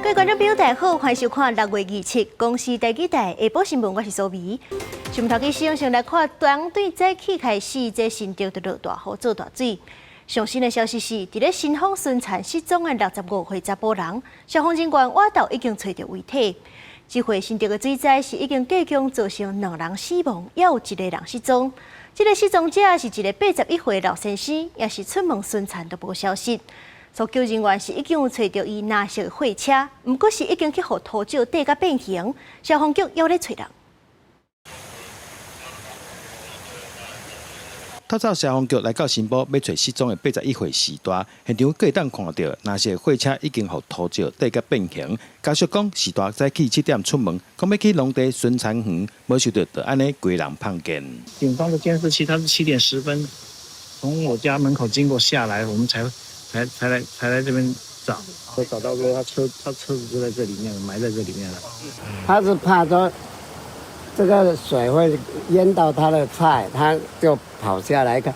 各位觀眾朋友，大家好，歡迎收看6月27公視第二台下晡新聞，我是蘇眉。新聞頭先先來看，當對早起開始，這新竹就落大雨做大水。上新的消息是，佇咧新豐巡田失蹤的65歲查埔人，消防人員倚晝已經揣著遺體。這回新竹的水災是已經計共造成兩人死亡，也有一個人失蹤。這個失蹤者是一個81歲老先生，也是出門巡田都無消息。搜救人員是已經有揣著伊藍色的貨車，毋過是已經去予塗石硩甲變形。消防局猶咧揣人。透早消防局來到新埔，欲揣失蹤的81歲序大，現場閣會當看著藍色貨車已經予塗石硩甲變形。家屬講，序大早起7點出門，講欲去農地巡田園，無想著就按呢規人碰見。警方的監視器，他是7點10分從我家門口經過下來，我們才來這邊找，我找到說他車子就在這裡面埋在這裡面了。他是怕說這個水會淹到他的菜，他就跑下來看。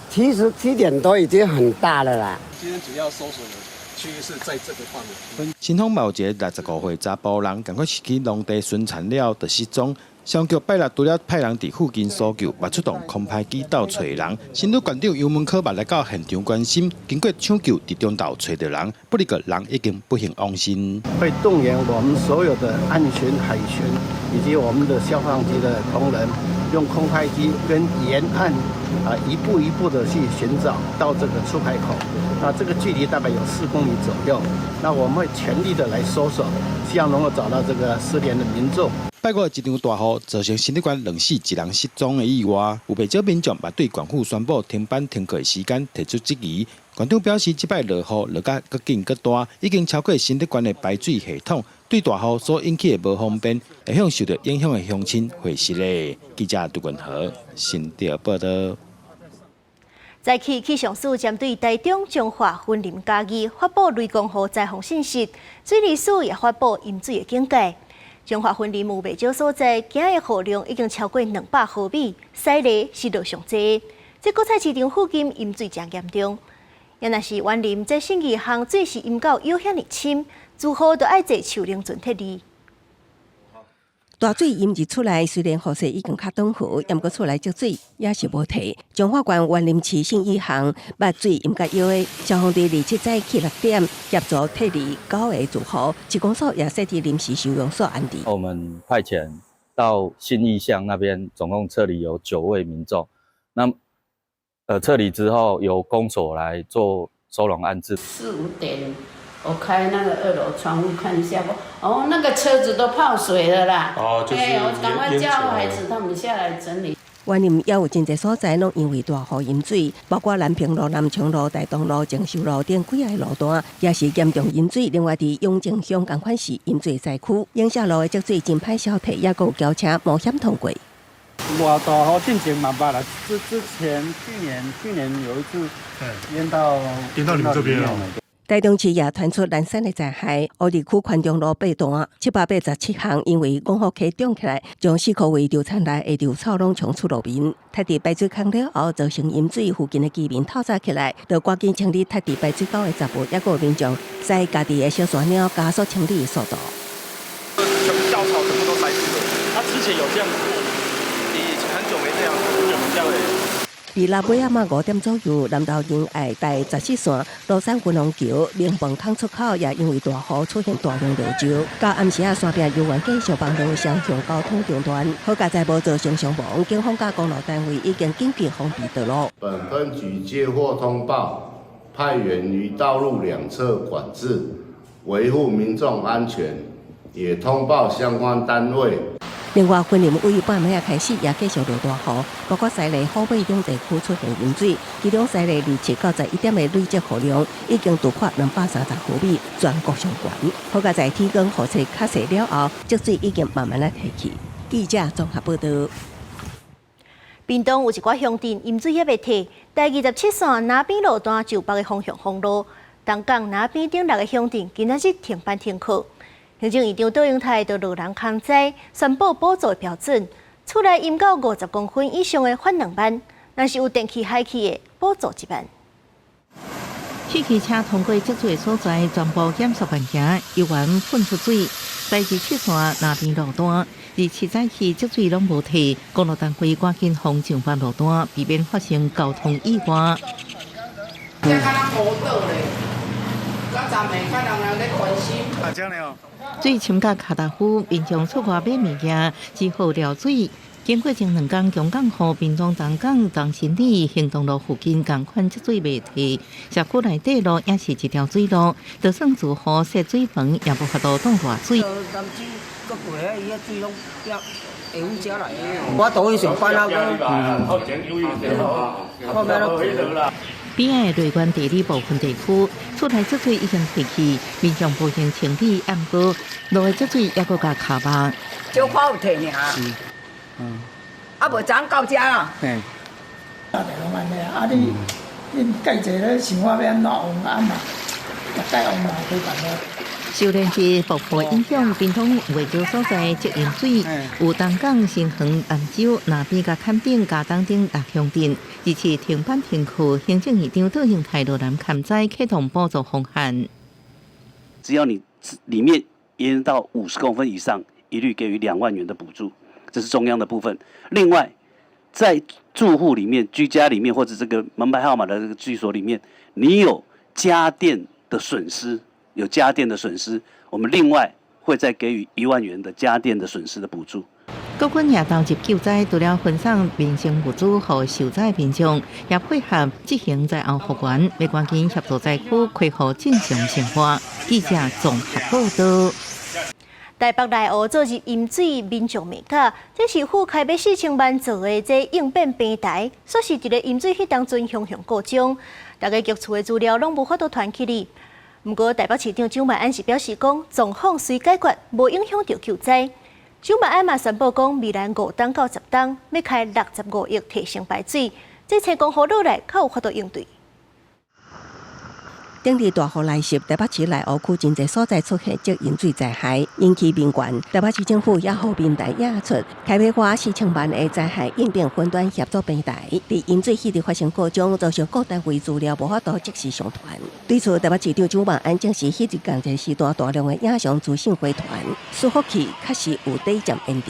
其實7點多已經很大了啦。今天主要搜索的區域是在這個範圍。新豐嘛有一个65歲查埔人，仝款是去農地巡田了就失蹤。消防局拜六除了派人佇附近搜救，嘛出動空拍機鬥揣人。新竹縣長游文可嘛來到現場關心，經過搶救，佇中晝揣著人，不過人已經不幸往生。會動員我們所有的岸巡、海巡以及我們的消防局的同仁，用空拍機跟沿岸啊一步一步的去尋找到這個出海口。那這個距離大概有4公里左右。那我們會全力的來搜索，希望能夠找到這個失聯的民眾。拜五一場大雨，造成新竹縣兩死一人失蹤的意外，有袂少民眾嘛對縣府宣布停班停課的時間提出質疑。縣長表示，這擺落雨落甲閣緊閣大，已經超過新竹縣的排水系統，對大雨所引起的無方便，會向受著影響的鄉親回實的。記者杜文和新竹報導。早起氣象署針對台中、彰化、雲林、嘉義發布雷公雨災防信息，水利署也發布淹水的警戒。彰化、雲林有袂少所在，今的雨量已經超過200毫米，西螺是落上濟。這果菜市場附近淹水誠嚴重。也若是員林這信義巷水是淹到腰遐爾深，住戶就愛坐樹奶船撤離。大水淹入厝內，雖然雨勢已經較轉和，毋過厝內積水也是無退。彰化縣員林市信義巷捌水淹甲腰的，消防隊27早起6點協助撤離九个住戶，市公所也設置臨時收容所安置。我們派遣到信義巷那邊，總共撤離有9位民眾。那撤離之後，由公所來做收容安置。四五點，我開那個二樓窗戶看一下，哦，那個車子都泡水了啦。哦，就是我趕快叫孩子他們下來整理。員林也有真濟所在攏因為大雨淹水，包括南平路、南昌路、大東路、正修路等幾个路段，也是嚴重淹水。另外，佇永靖鄉仝款是淹水災區，永社路的積水真歹消退，也閣有轎車冒險通過。偌大雨進前嘛捌啦，之前去年有一次淹到淹到你們這邊了。台中市也傳出攔山的災害，湖里區寬中路八段787巷，因為五福溪漲起來，將四箍圍稻田內的稻草攏沖出路面，忒佇排水孔了後，造成淹水，附近的居民透早起來，就趕緊清理忒佇排水溝的雜物，抑閣有民眾駛家己的小沙鳥加速清理速度。全部稻草全部都塞住了。他之前有這樣子過，以前很久沒這樣，很久沒這樣。佇六尾仔晚5點左右，南投仁愛台14線蘆山雲龍橋明飯坑出口也因為大雨出現大量落石，到暗時仔山壁猶原繼續幫兩雙向交通中斷。好佳哉無造成傷亡，警方佮公路單位已經緊急封閉道路。本分局接獲通報，派員於道路兩側管制，維護民眾安全，也通報相關單位。另外，雲林位半暝仔開始也繼續落大雨，包括西螺、虎尾等地區出現淹水。其中西螺27到11點的累積雨量已經突破230毫米，全國上懸。好佳哉天光雨勢較細了後，積水已經慢慢仔退去。記者綜合報導。屏東有一寡鄉鎮淹水猶未退，台27線那邊路段就北的方向封路，東港那邊等六个鄉鎮今仔日停班停課。行政院長卓榮泰就落人抗災，宣布補助標準，厝內淹到50公分以上的罰2萬，若是有電器害去的補助1萬。汽機車通過積水的所在，全部減速慢行，猶原噴出水。第27線南邊路段，自七早起積水攏無退，公路單位趕緊封上班路段，避免發生交通意外。這敢若孤島咧，咱站袂較人人咧關心。水深到跤踏夫，民眾出外買物件，只好撩水。經過前兩工強降雨，屏東東港、東新里、興東路附近仝款積水袂退，社區內底路也是一條水路，就算住戶設水門，也無法度擋大水。我倒去上班啊！邊仔的內灣地理部分地區，厝內積水已經退去，民眾步行清理，毋過路的積水猶閣共跤目。小可有退爾。啊，無昨到遮啦。啊，攏按呢，啊你恁計濟咧想法欲按怎往按嘛，蓋往嘛無辦法。受連日暴雨影響，屏東袂少所在積淹水，有東港、新園、南州、南邊佮崁頂、佳冬等六鄉鎮，二次停班停課。行政院長卓榮泰落南勘災，啟動補助方案。只要你裡面淹到50公分以上，一律給予2萬元的補助。這是中央的部分。另外，在住戶裡面、居家裡面或者這個門牌號碼的這個居所裡面，你有家電的損失，有家電的損失，我們另外會再給予1萬元的家電的損失的補助。國軍也投入救災，除了分送民生物資予受災民眾，也配合執行災後復原，欲趕緊協助災區恢復正常生活。記者綜合報道。台北內湖昨日淹水，民眾罵甲，這市府開欲4000萬做的這應變平台，煞是佇咧淹水彼當陣雄雄故障，大家局處的資料攏無法度傳起去。毋過台北市長蔣萬安是表示講，狀況隨解決，無影響著救災。蔣萬安嘛宣布講，未來5冬到10冬，欲開65億提升排水，這青光雨落來較有法度應對。頂日大雨來襲，台北市內湖區真濟所在出現積淹水災害，引起民怨。台北市政府也予民代也出開欲花4000萬的災害應變雲端協作平台，佇淹水彼日發生故障，造成各單位資料無法度即時上傳。對此，台北市長蔣萬安證實，彼日仝一時段大量的影像資訊回傳，伺服器確實有短暫延遲。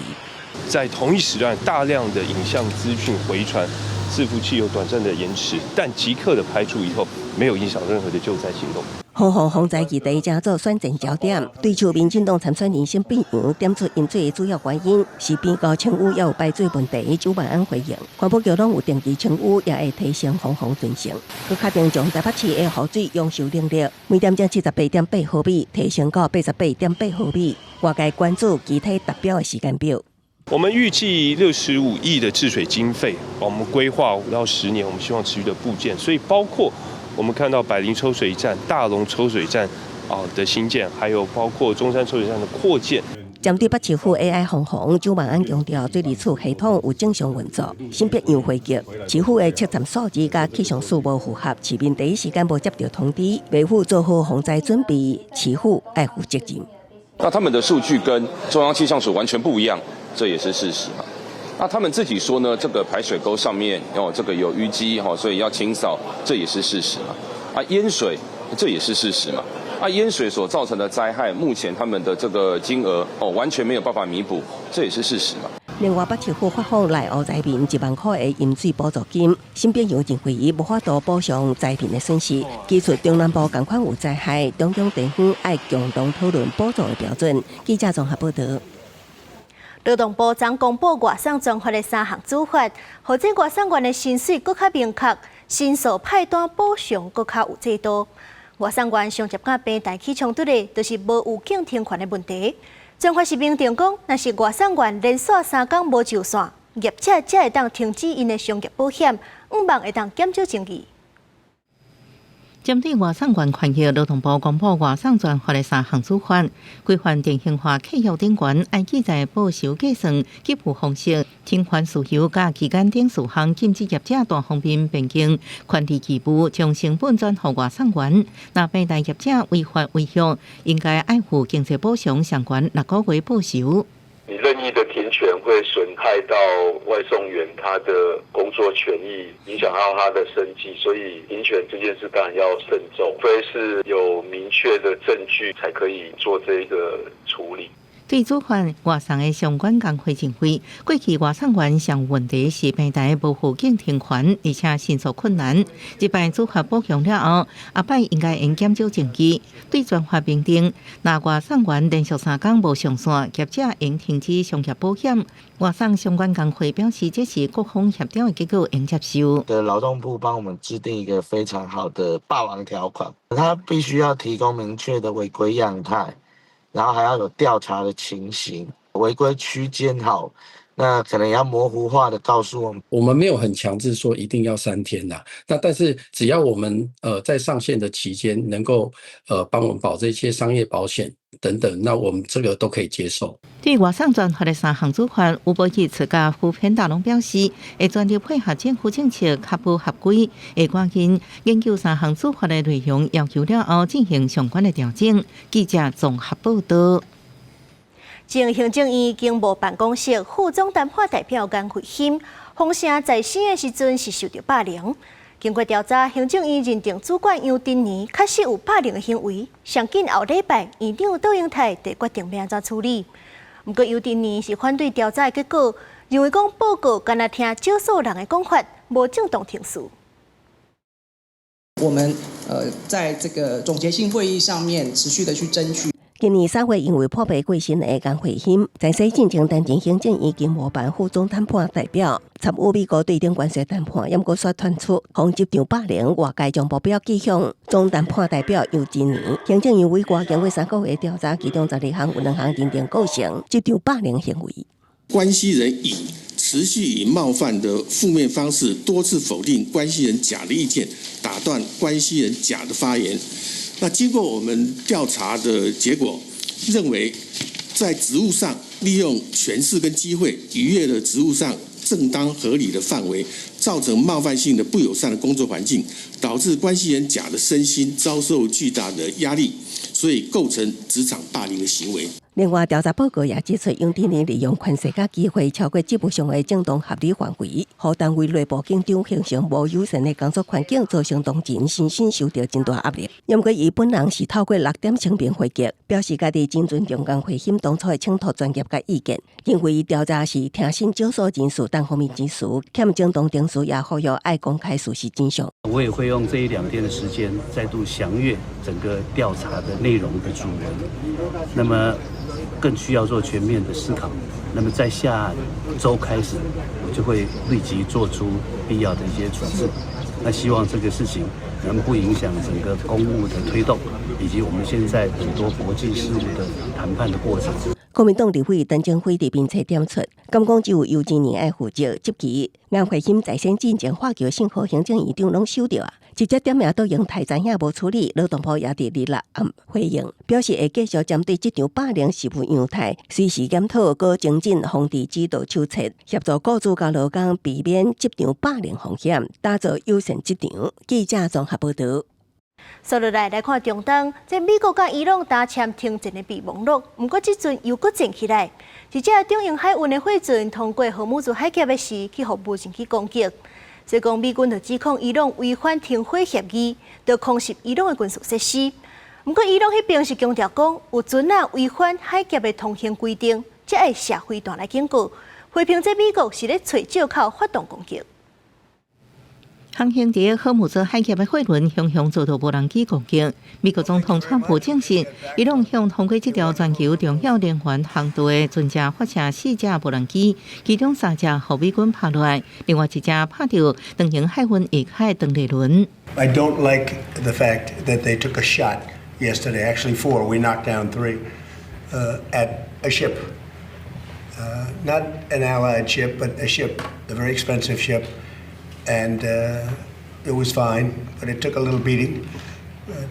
在同一時段，大量的影像資訊回傳，伺服器有短暫的延遲，但即刻的排除以後，沒有影響任何的救災行動。防洪防災議題成做選戰焦點，對手民進黨參選人沈秉洋點出淹水的主要原因是邊溝清淤猶有排水問題，蔣萬安回應，環保局攏有定期清淤，也會提升防洪準繩。閣確定將台北市的雨水容受能力，每點鐘78.8毫米提升到88.8毫米。外界關注具體達標的時間表。我們預計65億的治水經費，我們規劃5到10年，我們希望持續的布建，所以包括我們看到百靈抽水站、大龍抽水站啊的興建，還有包括中山抽水站的擴建。針對北市府 AI 防洪，蔣萬安強調，水利署系統有正常運作。沈伯洋回擊，市府的測站數字佮氣象署無符合，市民第一時間無接到通知，袂赴做好防災準備，市府愛負責任。那他們的數據跟中央氣象署完全不一樣。這也是事實嘛。那他們自己說呢，這個排水溝上面哦，這個有淤積哈，所以要清掃，這也是事實嘛。啊，淹水，這也是事實嘛。啊，淹水所造成的災害，目前他們的這個金額哦，完全沒有辦法彌補，這也是事實嘛。另外，北市府發放內湖災民1萬塊的淹水補助金，沈秉洋認為伊無法度補償災民的損失。指出中南部仝款有災害，中央地方愛共同討論補助的標準。記者綜合報道。勞動部昨公布外送專法的三項主法，予這外送員的薪水閣較明確，申訴派單補償閣較有制度。外送員上捷佮平台起衝突的，就是無預警停權的問題。專法是明定講，若是外送員連續3工無就線，業者才會當停止𪜶的商業保險，向望會當減少爭議。針對外送員權益，勞動部公布外送專法的三項主法，規範定型化契約頂懸，愛記載報酬計算、給付方式、停權事由佮期間等事項，禁止業者單方面變更權利義務，將成本轉予外送員。若平台業者違法違約，應該愛負經濟補償相關6個月報酬。你任意的停權。權會損害到外送員他的工作權益，影響到他的生計，所以停權這件事當然要慎重，除非是有明確的證據才可以做這個處理。對處罰外送的相關工會認為，過去外送員上問題是平台無預警停權，而且申訴困難。這擺處罰補強了後，後擺應該會減少證據。對全法明定，若外送員連續3工無上線，業者應停止商業保險。外送相關工會表示，這是各方協調的結果，應接受。的勞動部幫我們制定一個非常好的霸王條款，他必須要提供明確的違規樣態。然後還要有調查的情形，違規區間好，那可能要模糊化的告訴我們。我們沒有很強制說一定要3天呐，那但是只要我們在上線的期間能夠幫我們保這些商業保險等等，那我們這個都可以接受。對外送全法的三項處罰，Uber Eats佮foodpanda攏表示，會全力配合政府政策，確保合規，會趕緊研究三項處罰的內容，要求了後進行相關的調整。記者綜合報道。前行政院經貿辦公室副總談判代表顏慧欣，封城在線的時陣是受到霸凌。經過調查，行政院認定主管楊振年確實有霸凌的行為。上緊後禮拜，院長卓榮泰就決定欲按怎處理。毋過楊振年是反對調查的結果，認為講報告干焦聽少數人的講法，無正當程序。我們在這個總結性會議上面持續的去爭取。今年3月，因為破病過身的顏慧欣，在選進前擔任行政院經貿辦副總談判代表，參與美國對等關稅談判，猶閣煞傳出予職場霸凌，外界將目標指向總談判代表楊振年。行政院委外經過3個月調查，其中12項有2項認定構成職場霸凌行為。關係人乙持續以冒犯的負面方式多次否定關係人甲的意見，打斷關係人甲的發言。那經過我們調查的結果，認為在職務上利用權勢跟機會逾越了職務上正當合理的範圍，造成冒犯性的不友善的工作環境，導致關係人甲的身心遭受巨大的壓力，所以構成職場霸凌的行為。另外，調查報告也指出，楊振年利用權勢佮機會超過職務上的正當合理範圍，予單位內部緊張，形成無友善的工作環境，造成同仁身心受到真大壓力。毋過，伊本人是透過六點聲明回擊，表示家己真尊重顏慧欣當初的請託專業佮意見，認為調查是聽信少數人士單方面之詞，欠正當程序，也呼籲愛公開事實真相。我也會用這一兩天的時間，再度詳閱整個調查的內容的主文，那麼更需要做全面的思考。那麼在下週開始，我就會立即做出必要的一些處置。那希望這個事情能不影響整個公務的推動，以及我們現在很多國際事務的談判的過程。國民黨立委陳清輝佇面冊點出，敢講只有楊振年愛負責，這期顏慧欣在選進前發球信予行政院長攏收著啊，直接點名卓榮泰知影無處理，勞動部也佇26暗回應，表示會繼續針對這場霸凌是否樣態，隨時檢討，閣精進防治指導手冊，協助雇主佮勞工避免職場霸凌風險，打造友善職場。記者綜合報導。紲落來來看中東，這美國佮伊朗今簽停戰的備忘錄，毋過這陣又閣戰起來。這長榮海運的貨船通過荷姆茲海峽的時，去予無人機攻擊。所以講美軍就指控伊朗違反停火協議，就空襲伊朗的軍事設施。毋過伊朗彼邊是強調講，有船仔違反海峽的通行規定，才會射飛彈來警告。批評這美國是咧揣藉口發動攻擊。航行佇荷姆茲海峽的貨輪，雄雄遭到無人機攻擊。美國總統川普證實，伊朗向通過這條全球重要能源航道的船隻發射四架無人機，其中三隻予美軍拍落來，另外一隻拍著長榮海運下跤的長麗輪。 I don't like the fact that they took a shot yesterday. Actually, four. We knocked down three at a ship. Not an allied ship, but a ship, a very expensive ship. And it was fine, but it took a little beating.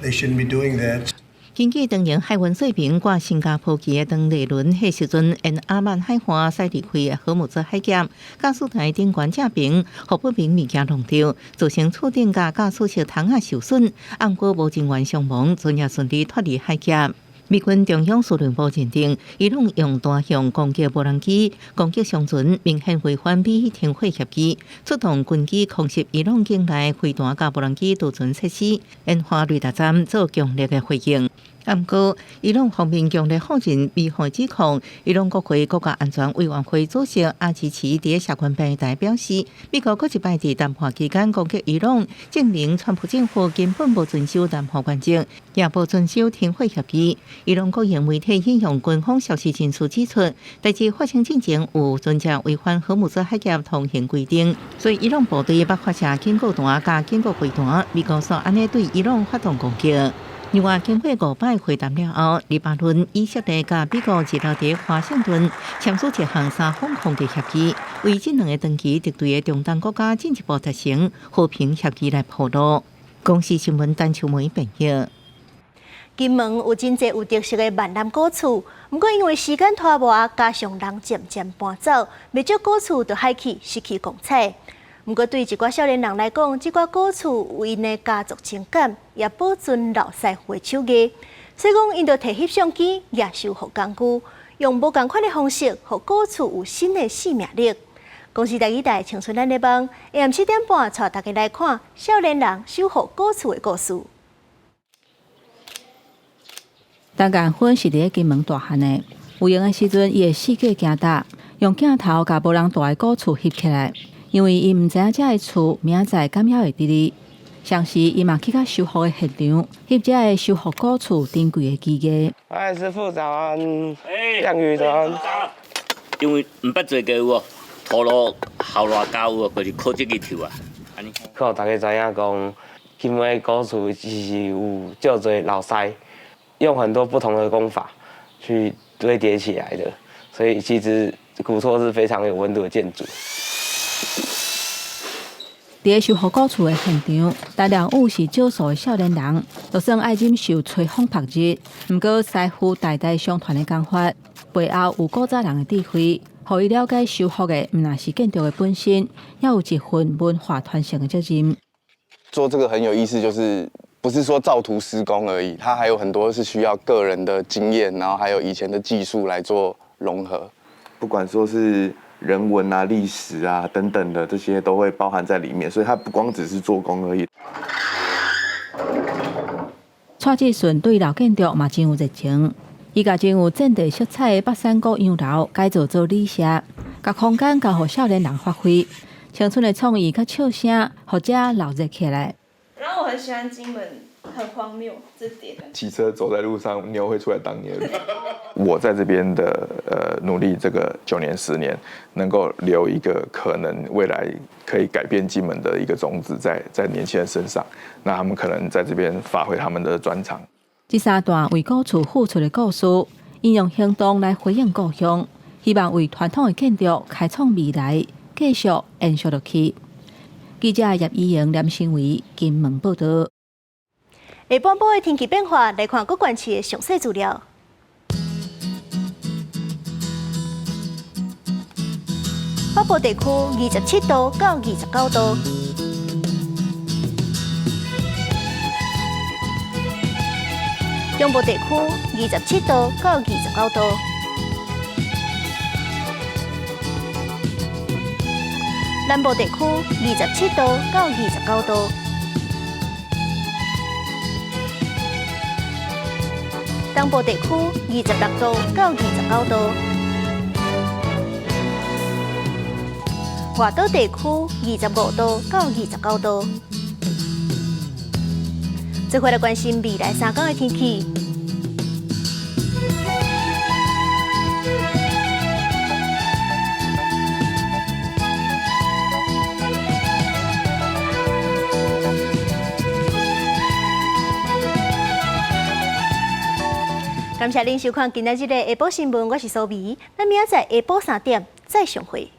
They shouldn't be doing that. 根據長榮海運說明，掛新加坡旗的長麗輪，彼時陣沿阿曼海岸駛離開荷姆茲海峽，駕駛台頂懸這爿，予不明物件弄著，造成厝頂佮駕駛室窗仔受損，毋過無人員傷亡，船也順利脫離海峽。美軍中央司令部認定，伊朗用單向攻擊無人機攻擊商船，明顯違反美停火協議，出動軍機空襲伊朗境內飛彈佮無人機儲存設施，煙花雷達站做強烈的回應。毋過，伊朗方面強烈否認美方指控。伊朗國會國家安全委員會主席阿茲奇佇社群平台表示，美國閣一擺佇談判期間攻擊伊朗，證明川普政府根本無遵守談判原則，也無遵守停火協議。伊朗國營媒體引用軍方消息人士指出，代誌發生進前有船隻違反荷姆茲海峽通行規定，所以伊朗部隊捌發射警告彈佮警告飛彈，美國煞按呢對伊朗發動攻擊。另外，經過五擺會談了後，黎巴嫩、以色列佮美國二號佇華盛頓簽署一項三方控制協議，為這兩个長期敵對的中東國家進一步達成和平協議來鋪路。公視新聞陳秋梅編譯。金門有真濟有特色的閩南古厝，毋過因為時間拖磨，加上人漸漸搬走，袂少古厝就海去失去光彩。毋過對一寡少年人來講，這寡古厝有𪜶的家族情感，也保存老師傅的手藝，所以講𪜶就提翕相機，舉修復工具，用無仝款的方式，予古厝有新的生命力。公視第二台青春咱的夢，下暗7點半，帶大家來看少年人修復古厝的故事。陳建芬是佇咧金門大漢的，有閒的時陣，伊會四界行踏，用鏡頭共無人蹛的古厝翕起來。因為伊毋知影這个厝明仔載敢猶會佇咧，同時伊嘛去甲修復的現場，翕這个修復古厝珍貴的記憶。哎，師傅早安，江宇早安。因為毋捌做過有無？土路後賴膠有無？就是靠這个抽啊。靠大家知影講，金門的古厝其實有足濟老師，用很多不同的工法去堆疊起來的，所以其實古厝是非常有溫度的建築。佇咧修復古厝的現場，陳良宇是少數的少年人，就算愛忍受吹風曝日，毋過師傅代代相傳的工法，背後有古早人的智慧，予伊了解修復的毋但是建築的本身，也有一份文化傳承的責任。做這個很有意思，就是不是說照圖施工而已，它還有很多是需要個人的經驗，然後還有以前的技術來做融合。不管說是人文啊、歷史啊等等的這些都會包含在裡面，所以它不光只是做工而已。蔡志順對老建築嘛真有熱情，伊共真有戰地色彩的北山古洋樓改造做旅社，共空間交予少年人發揮，青春的創意佮笑聲，予遮鬧熱起來。然後我很喜歡金門，很荒謬這點。騎車走在路上，牛會出來擋你。我在這邊的努力，這個9年10年，能夠留一個可能未來可以改變金門的一個種子在年輕人身上，那他們可能在這邊發揮他們的專長。這三段為古厝付出的故事，𪜶用行動來回應故鄉，希望為傳統的建築開創未來，繼續延續落去。記者葉以瑩、連新偉金門報導。下半晡的天氣變化，來看各縣市的詳細資料。北部地區27度到29度，中部地區27度到29度，南部地區27度到29度。東部地區26度到29度，外島地區25度到29度。最後來關心未來3天的天氣。感謝恁收看今仔日的下晡新聞，我是蘇美，咱明仔載下晡3點再相會。。